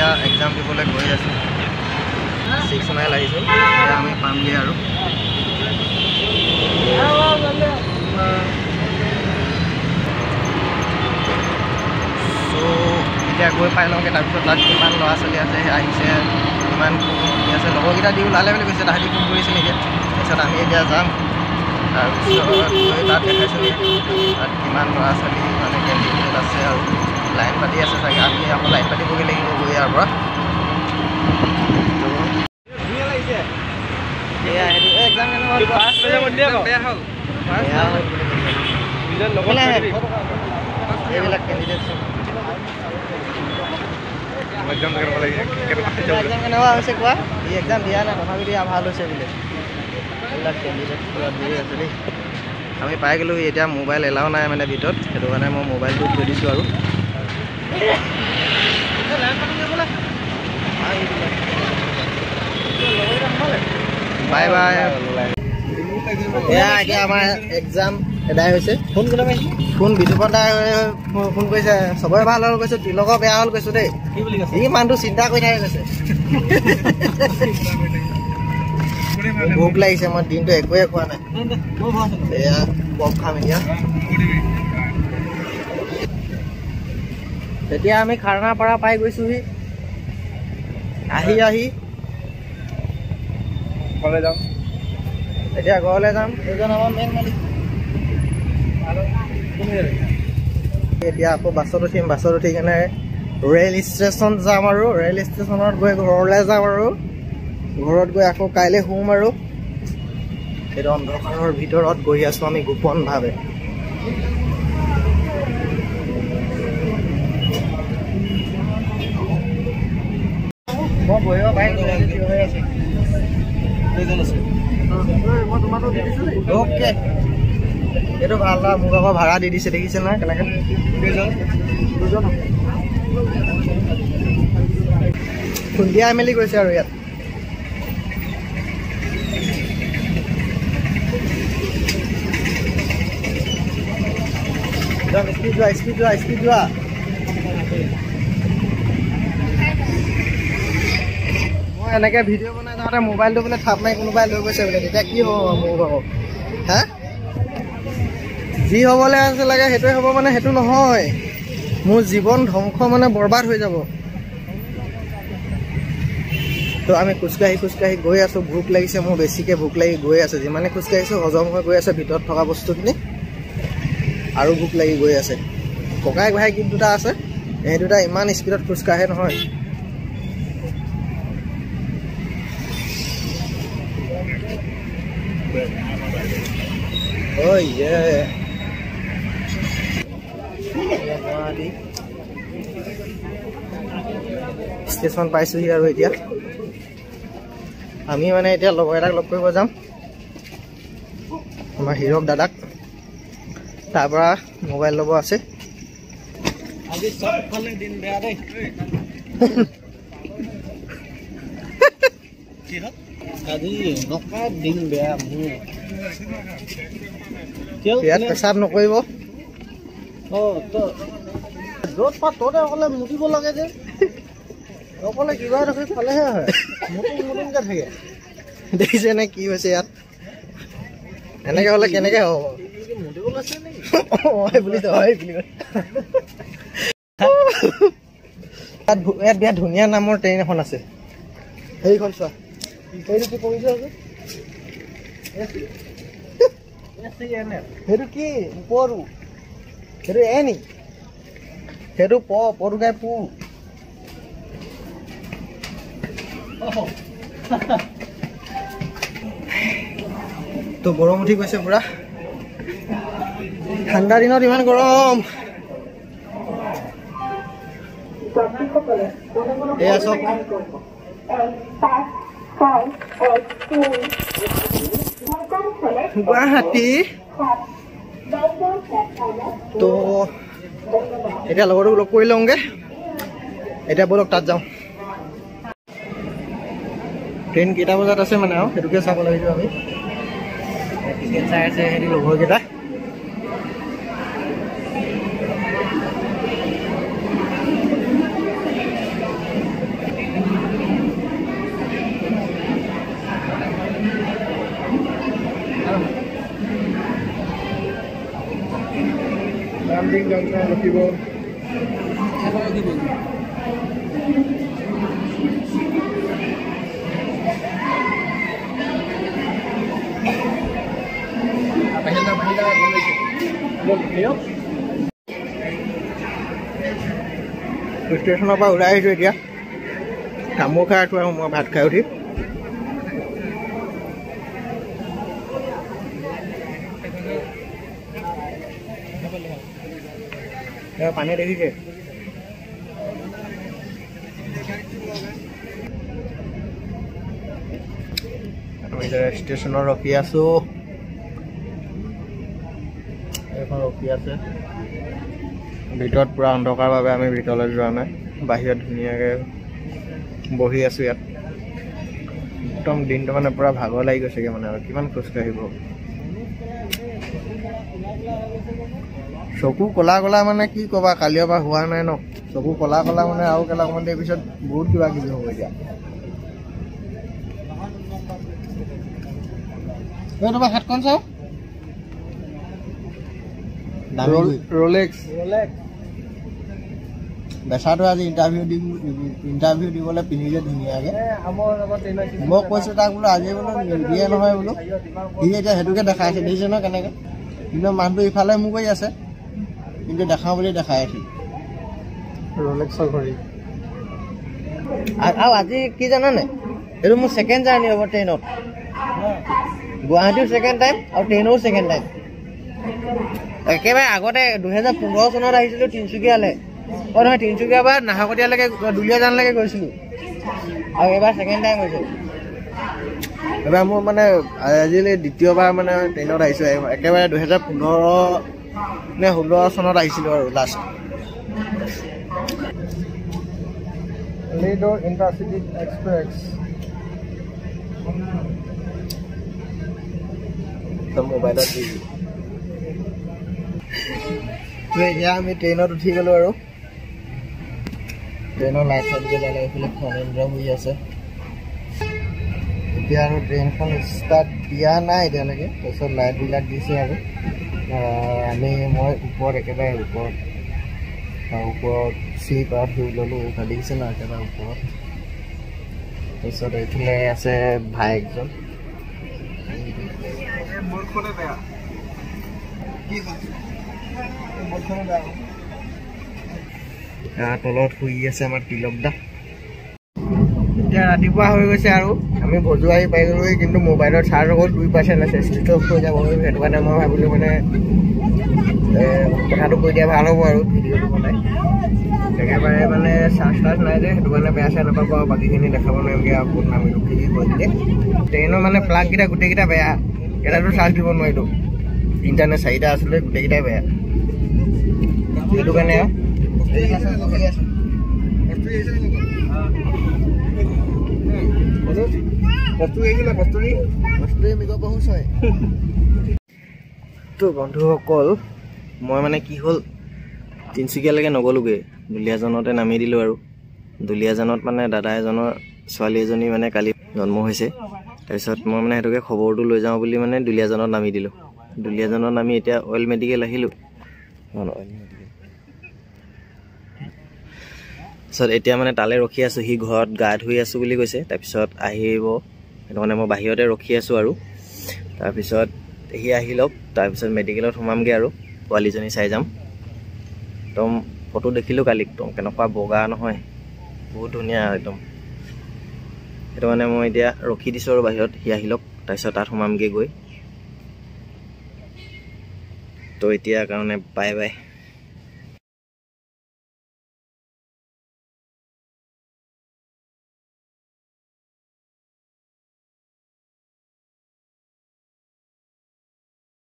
এতিয়া এক্সাম দিবলৈ গৈ আছোঁ। 6 মাইল আহিছোঁ, এতিয়া আমি পামগৈ আৰু। চ' এতিয়া গৈ পাই লওঁগৈ, তাৰপিছত তাত কিমান ল'ৰা ছোৱালী আছে আহিছে, কিমান কি আছে, লগৰকেইটা দি ওলালে বুলি কৈছে, তাহাঁতি ফোন কৰিছিলে এতিয়া। তাৰপিছত আমি এতিয়া যাম, তাৰপিছত গৈ তাত দেখাইছোঁগৈ তাত কিমান ল'ৰা ছোৱালী মানে কেণ্ডিডেট আছে আৰু লাইন পাতি আছে চাগে। আমি আকৌ লাইন পাতিবগৈ লাগিব গৈ ইয়াৰ পৰা। এইবিলাক কেণ্ডিডেট কেনেকুৱা হৈছে কোৱা? ই এক্সাম দিয়া নাই, তথাপি দিয়া ভাল হৈছে বোলে। এইবিলাক কেণ্ডিডেট পূৰা ধেৰ আছে দেই। আমি পাই গ'লোঁ এতিয়া। মোবাইল এলাও নাই মানে ভিতৰত, সেইটো কাৰণে মই মোবাইলটো থৈ দিছোঁ আৰু। Bye bye. এয়া এতিয়া আমাৰ এক্সাম এদাই হৈছে। ফোন কোনে মাৰিছে? ফোন বিতুপন দাই ফোন কৰিছে। চবৰে ভাল হ'ল কৈছোঁ, তিলকৰ বেয়া হ'ল কৈছোঁ দেই। ই মানুহটো চিন্তা কৰি থাকে কৈছে। ভোক লাগিছে, মই দিনটো একোৱে খোৱা নাই। এয়া পপ খাম এতিয়া। তেতিয়া আমি খানাপাৰা পাই গৈছোহি আহি আহি। ঘৰলৈ যাম এতিয়া, ঘৰলৈ যাম। এইজন আমাৰ মেইন মালিক। এতিয়া আকৌ বাছত উঠিম, বাছত উঠি কেনে ৰেল ষ্টেচন যাম আৰু ৰেল ষ্টেচনত গৈ ঘৰলৈ যাম আৰু ঘৰত গৈ আকৌ কাইলৈ শুম আৰু। সেইটো অন্ধকাৰৰ ভিতৰত গৈ আছোঁ আমি গোপনভাৱে। মই বহিব পাৰিম হৈ আছে। অ'কে, এইটো ভাল না, মোক আকৌ ভাড়া দি দিছে, দেখিছে নহয় কেনেকৈ। খুন্দিয়াই মেলি গৈছে আৰু ইয়াত। একদম স্পীড যোৱা, স্পীড যোৱা, স্পীড যোৱা। মই এনেকৈ ভিডিঅ' বনাই যাওঁতে মোবাইলটো বোলে থাপ মাৰি কোনোবাই লৈ গৈছে বোলে, তেতিয়া কি হ'ব মোৰ ভাগৰ? হা, যি হ'বলৈ আছে লাগে সেইটোৱে হ'ব, মানে সেইটো নহয়, মোৰ জীৱন ধ্বংস মানে বৰবাদ হৈ যাব। তো আমি খোজকাঢ়ি খোজকাঢ়ি গৈ আছোঁ। ভোক লাগিছে মোৰ, বেছিকৈ ভোক লাগি গৈ আছে। যিমানে খোজকাঢ়িছোঁ হজম হৈ গৈ আছে ভিতৰত থকা বস্তুখিনি, আৰু ভোক লাগি গৈ আছে। ককায়েক ভাই কি দুটা আছে, সেই দুটা ইমান স্পীডত খোজকাঢ়ে নহয়। গুৱাহাটী ষ্টেচন পাইছোহি আৰু এতিয়া আমি মানে এতিয়া লগৰ এটাক লগ কৰিব যাম, আমাৰ হিৰক দাদাক। তাৰ পৰা মোবাইল ল'ব আছে। আজি চবফালে দিন বেয়া দেই। আজি এনেকুৱা দিন বেয়া মোৰ। ইয়াত পেচাব নকৰিব। অ' য'ত পা ত'তে অকলে মুতিব লাগে যে, অকলে কিবা এডোখৰ ফালেহে হয়, মুতুম মুতুমকে থাকে। দেখিছে নে কি হৈছে ইয়াত? এনেকে হ'লে কেনেকে হ'ব? মুতিব লৈছে নেকি? বুলি হয় বুলি ইয়াত বিৰাট ধুনীয়া নামৰ ট্ৰেইন এখন আছে, সেইখন চোৱা। সেইটো কি কৰিছে? সেইটো কি ওপৰো? সেইটো এ নি? সেইটো প পটুকাই পু। তো গৰম উঠি গৈছে পুৰা। ঠাণ্ডা দিনত ইমান গৰম। এয়া চব গুৱাহাটী। তো এতিয়া লগৰটোক লগ কৰি লওঁগৈ। এতিয়া ব'লক তাত যাওঁ। ট্ৰেইন কেইটা বজাত আছে মানে আৰু সেইটোকে চাব লাগিব আমি। টিকেট চাই আছে সিহঁতি লগৰকেইটা। লামডিং জংচন ৰখিব। ষ্টেচনৰ পৰা ওলাই আহিছোঁ, এতিয়া তামোল খাই আছোঁ আৰু মই ভাত খাই উঠি। পানী দেখিছে, ষ্টেচনত ৰখি আছোঁ, এইখন ৰখি আছে। ভিতৰত পূৰা অন্ধকাৰ বাবে আমি ভিতৰলৈ যোৱা নাই, বাহিৰত ধুনীয়াকৈ বহি আছোঁ। ইয়াত একদম দিনটো মানে পূৰা ভাগৰ লাগি গৈছেগৈ মানে, আৰু কিমান খোজকাঢ়িব। চকু ক'লা ক'লা মানে কি ক'বা, কালিৰ পৰা হোৱা নাই ন, চকু ক'লা ক'লা মানে আৰু কেলা অকণমান দেৰি পিছত বহুত কিবা কিবি হ'ব। এতিয়া তোমাৰ হাতখন চাওঁ, ৰলেক্স বেচাটো আজি ইণ্টাৰভিউ দিম, ইণ্টাৰভিউ দিবলৈ পিন্ধিছে ধুনীয়াকৈ। মই কৈছোঁ তাক বোলো আজি বোলো নিদিয়ে নহয় বোলো, সি এতিয়া সেইটোকে দেখাই আছে, দেখিছে নহয় কেনেকৈ। কিন্তু মানুহটো ইফালে মোৰ কৰি আছে, কিন্তু দেখাওঁ বুলি দেখাই আছে। ৰলেক্সৰ ঘড়ী। আৰু আজি কি জানানে, এইটো মোৰ ছেকেণ্ড জাৰ্ণি হ'ব ট্ৰেইনত, গুৱাহাটীও ছেকেণ্ড টাইম আৰু ট্ৰেইনৰো ছেকেণ্ড টাইম। একেবাৰে আগতে 2015 চনত আহিছিলোঁ তিনিচুকীয়ালৈ, অঁ নহয়, তিনিচুকীয়াৰ পৰা নাহৰকটীয়ালৈকে, দুলীয়াজানলৈকে গৈছিলোঁ, আৰু এইবাৰ ছেকেণ্ড টাইম হৈছে। এবাৰ মোৰ মানে আজিলৈ দ্বিতীয়বাৰ মানে ট্ৰেইনত আহিছোঁ, একেবাৰে 2015 নে 16 চনত আহিছিলোঁ আৰু লাষ্ট। লিডৰ intercity express. মোবাইলত দি এতিয়া আমি ট্ৰেইনত উঠি গ'লোঁ আৰু ট্ৰেইনৰ লাইট চাইট জ্বলালে, এইফালে ফণীন্দ্ৰ শুই আছে। এতিয়া আৰু ট্ৰেইনখন ষ্টাৰ্ট দিয়া নাই এতিয়ালৈকে, তাৰপিছত লাইটবিলাক দিছে আৰু আমি মই ওপৰত একেবাৰে ওপৰত ওপৰত শ্লিপাৰত শুই ল'লোঁ, দেখিছে ন একেবাৰে ওপৰত। তাৰপিছত এইফালে আছে ভাই একজন। তলত শুই আছে আমাৰ তিলক দা। এতিয়া ৰাতিপুৱা হৈ গৈছে আৰু আমি ভজু আহি পাই গ'লোগৈ, কিন্তু মোবাইলৰ চাৰ্জ অকল 2% আছে, চুইচ অফ হৈ যাব। সেইটো কাৰণে মই ভাবিলোঁ মানে কথাটো কৈ দিয়া ভাল হ'ব আৰু ভিডিঅ'টো বনাই। একেবাৰে মানে চাৰ্জ তাৰ্জ নাই যে, সেইটো কাৰণে বেয়া চেয়া নাপাব আৰু বাকীখিনি দেখাব নোৱাৰিমগৈ আৰু ক'ত নামিলোঁ কি কি কৰিলে। ট্ৰেইনৰ মানে প্লাগকেইটা গোটেইকেইটা বেয়া, এটাতো চাৰ্জ দিব নোৱাৰিলোঁ, তিনিটা নে চাৰিটা আছিলে গোটেইকেইটাই বেয়া, সেইটো কাৰণে আৰু তো বন্ধুসকল, মই মানে কি হ'ল, তিনিচুকীয়ালৈকে নগ'লোগৈ, দুলীয়াজানতে নামি দিলোঁ আৰু। দুলীয়াজানত মানে দাদা এজনৰ ছোৱালী এজনী মানে কালি জন্ম হৈছে, তাৰপিছত মই মানে সেইটোকে খবৰটো লৈ যাওঁ বুলি মানে দুলীয়াজানত নামি দিলোঁ। দুলীয়াজানত নামি এতিয়া অইল মেডিকেল আহিলোঁ, অইল মেডিকেল। তাৰপিছত এতিয়া মানে তালৈ ৰখি আছোঁ, সি ঘৰত গা ধুই আছোঁ বুলি কৈছে, তাৰপিছত আহিব, সেইটো কাৰণে মই বাহিৰতে ৰখি আছোঁ আৰু। তাৰপিছত সি আহি লওক, তাৰপিছত মেডিকেলত সোমামগৈ আৰু পোৱালীজনী চাই যাম। একদম ফটো দেখিলোঁ কালি, একদম কেনেকুৱা বগা নহয়, বহুত ধুনীয়া একদম। সেইটো কাৰণে মই এতিয়া ৰখি দিছোঁ আৰু বাহিৰত, সি আহি লওক, তাৰপিছত তাত সোমামগৈ গৈ। তো এতিয়া কাৰণে বাই বাই।